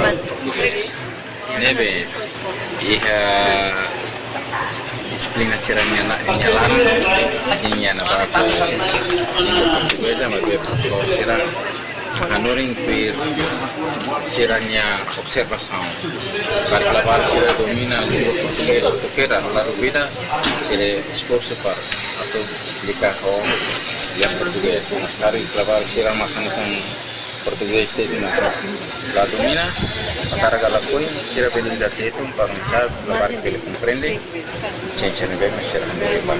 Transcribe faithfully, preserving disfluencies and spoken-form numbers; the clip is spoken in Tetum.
Portugés. Ne'ebé iha disiplina sira-nia la, nia laran, sin iha ne'ebá língua portugeza, maibé profesór sira hanorin tuir sira-nia observasaun. Para klabar sira domina língua portugeza, porke la dúvida, sira esforsu para atu esplika ho iha portugés. Mas karik klabar sira mak hanesan portugés de'it mak la domina, hakarak ka lakohi, sira bele ida tetun para oinsá klabar bele komprende, sin sira ne'ebé mak sira hanorin ba.